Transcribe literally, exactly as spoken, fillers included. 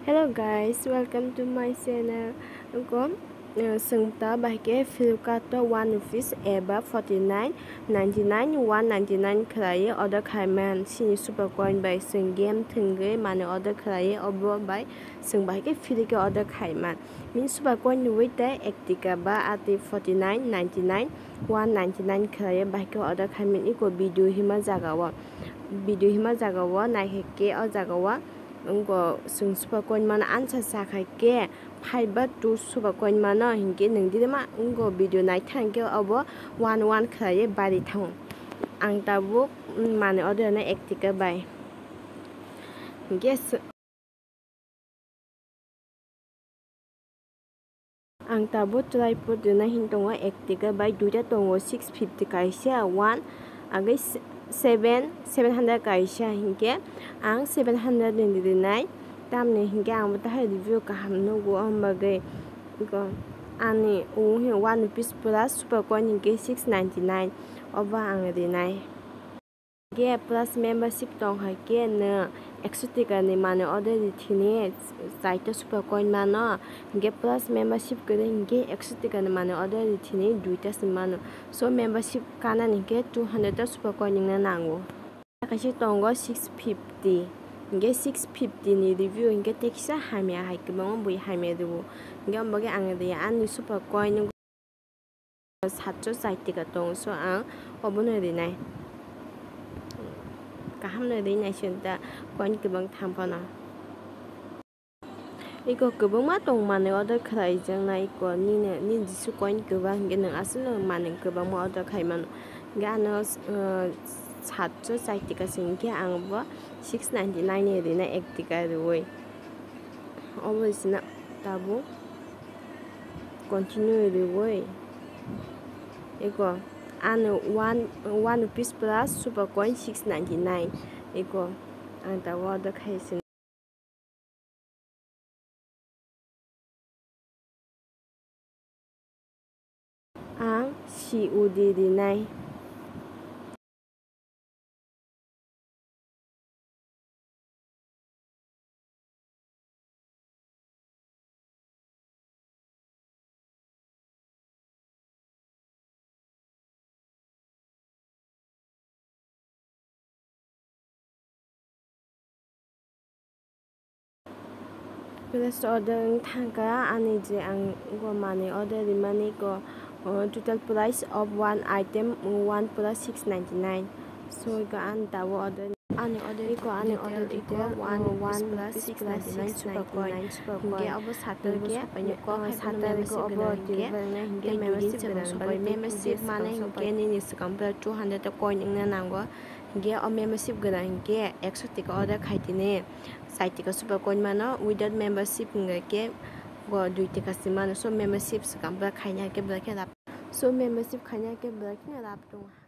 Hello guys, welcome to my channel. Go, uh, sengta bahke Flipkart to one rupees eba forty nine ninety nine, one ninety nine khwlaiwi order khaiman. Sini super coin bai seng game thwngwi mani order khwlaiwi obo bai seng bahke free khe order khaiman. Min super coin ni wait tai ek tika ba ati forty nine ninety nine, one ninety nine khwlaiwi bahke order khaiman. Iko video hima jaga o, video hima jaga o naikhe o jaga o. Wngkha chwng super coin mano ansa sakha khe five ba two super coin mano, hinkhe nwng dide ma wngkha video naithang khe obo one one khwlaiwi bari thango. Ang tabuk mani order no ek tika bai. Hinkhe Ang tabuk tripod rwna hin tongo, ek tika bai duita tongo, six fifty kaisa one, agwi se-, seven, seven hundred kaisa, hinkhe ang seven hundred ni rinai, tamni hinkhe ang bo tahai review kaham nugo, o bagwi ani one rupees plus super coin hinkhe six ninety nine, obo ang rinai. Hinkhe plus membership tong hai khe nwng ekso tika ni mani order ri thini chaita super coin mano. Hinkhe plus membership kwrwi hinkhe ekso tika ni mani order ri thini duita se mano. So membership kanani hinkhe two hundred ta super coin wngna nango. Kaisa tongo six fifty. Hinkhe six fifty ni review hinkhe tekisa hamya hai kwbangma bui hamya rwo. Hinkhe omo bagwi ang ri ani super coin satso chai tika tongo, so ang obono rinai. Kaham no rinai se ta coin kwbang tham phano. Iko kwbangma tong mani order khwlai jang nai iko nini, nini jisu coin kwbang hinkhe nwng aswk no mani kwbangma order khai mano. Hinkhe ano, uh, satso chai tika se hinkhe ang bo six ninety nine ni rinai ek tika rwui. Obo sina tabuk continue rwui eko ano one, one rupees plus super coin six ninety nine eko ang tabuk order khai sini. Ang C O D rinai. Plus order wng thangkha ani je ang go mani order rimani go, uh, total price of one item, uh, one plus six ninety nine. So go ani tabuk order, ani order iko ani order iko one, one plus six ninety nine super coin. Hinkhe obo satar go sapai ni kok hai phano membership gwnang hinkhe, hinkhe membership gwnang bai membership mane hinkhe nini swkang pura two hundred ta coin wngna nango. Hinkhe o membership gwnang hinkhe ekso tika order khai tini, sai tika super coin mano, without membership hinkhe go dui tika se mano. So membership swkang pura khaina hinkhe belai khe lab, so membership khaina hinkhe belai kheno lab tongo.